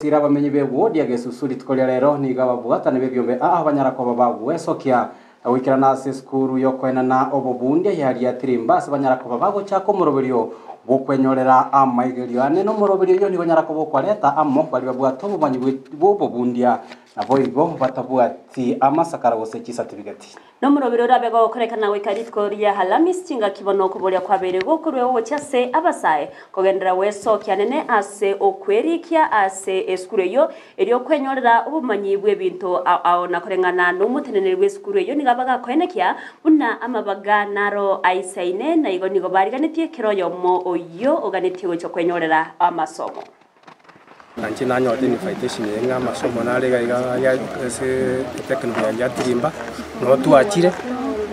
Gosira abamenyi b'ewodi ya Gesusu rituko ria rero nigo ababwatani b'ebiombe aa banyara koba bagwesokia goikerana ase esukuru y'okoenana obobundia ya Riatirimba ase banyara koba bagochaka omoroberio bw'okwenyorera amaigerio ane na omoroberio oyio nigo onyara koba okwareta amo baria babwate obomanyi bw'obobundia naboigo batabwati amasakara gose chisatibigeti. Nomorobiri orabe gokorekana goika rituko ria Halamisi, chingaki bono okoboria kwabeire gokorwegwa gochia ase abasae, kogenderera gwesokia nene ase okwerikia ase esukuru eyio, erio kwenyorera obomanyi bw'ebinto ao ao. Na koreng'ana nomoteneneri bw'esukuru eyio nigo abagakoenekia buna amabaga naro aisaine, na igo nigo bariganetie kera oyomo oyio oganetie gochia kwenyorera amasomo. Inche nanyorete invitation eye ng'a amasomo nare iga iga ya ase etechnical ya Tirimba, nabo twachire,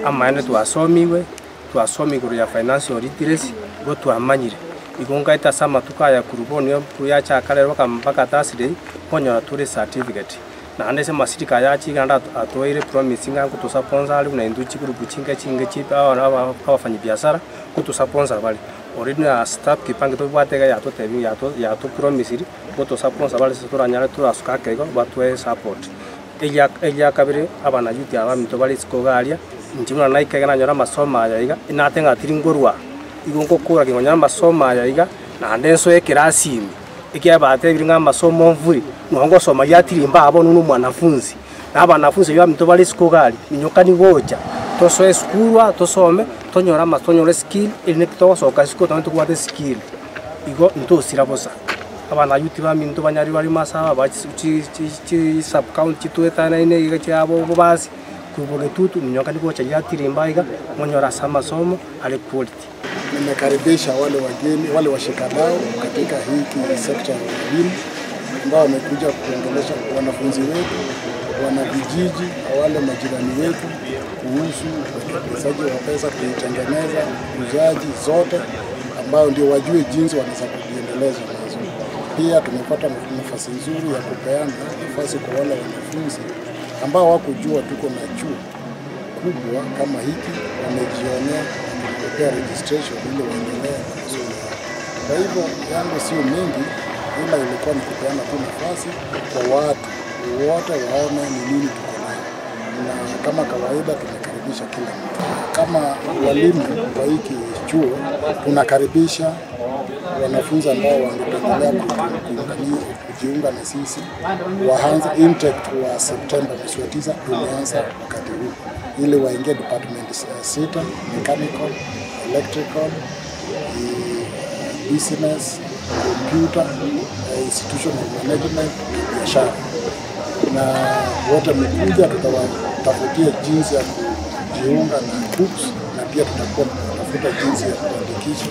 amaene twasomigwe, twasoma igoro ya financial literacy, igo twamanyire. Igo nkaete ase amatuko aya korwa bono korwa yachaka rero mpaka mpaka Thursday, nkonyora tore ecertificate. Naende ase amasirika aya achire naende atoire promise ng'a ngotosaponsa are buna intwe chigroup chinke chinke chi abafanyibiasara, ngotosaponsa bare. Already na staff kipange tobwate iga yatotebia yato yatopromisiri, ngotosaponsa bare ase toranyare torasuke ake igo batoe support. Eria eria kabere abana youth aba baminto bare isiko iga aria, inche buna naika iga nanyora amasomo aya iga, inate ng'a tiri nkorwa, igo ngokora ki nkonyora amasomo aya iga, naende nsoe ekerasi ime, ekiagera batebire ng'a amasomo mfuri, nonye ngosoma riatiri mbaa bono na omwanafunzi. Na abanafunzi bayio baminto bare isiko iga aria, minyokani gocha, tosoe esukuru aa tosome, tonyore ama tonyore eskill, erinde togosoka isiko tonyore tobwate eskill. Igo ntosira bosa. Abana youth baminto banyarire bare ime ase aba ba chi chi chi sub county chitoetanaine iga chiabo bobasi, korwa bogetutu minyokani gocha riatirimba iga, monyore ase amasomo are quality. Nimekaribisha wale wageni wale washikadau katika hiki sekta ya elimu ambao wamekuja kuongelesha wanafunzi wetu, wana vijiji na wale majirani wetu kuhusu uwekezaji wa pesa, kuitengeneza, uzaji zote, ambao ndio wajue jinsi wanaweza kujiendeleza nazo. Pia tumepata nafasi nzuri ya kupeana nafasi kwa wale wanafunzi ambao hawakujua tuko na chuo kubwa kama hiki, wamejionea na tumewapea registration ili waendelee na masomo yao. Kwa hivyo yangu sio mengi, ila ilikuwa ni kupeana tu nafasi kwa watu wote waone ni nini tuko nayo, na kama kawaida tumekaribisha kila mtu. Kama walimu wa hiki chuo tunakaribisha wanafunzi ambao wangependelea kujiunga na sisi waanze intake wa Septemba mwezi wa 9, tumeanza wakati huu ili waingie department sita: mechanical, electrical, business, computer, institutional management na biashara. Na wote mkuja, tutawatafutia jinsi ya kujiunga na KUCCPS na pia tutakuwa tunatafuta jinsi ya kuandikisha.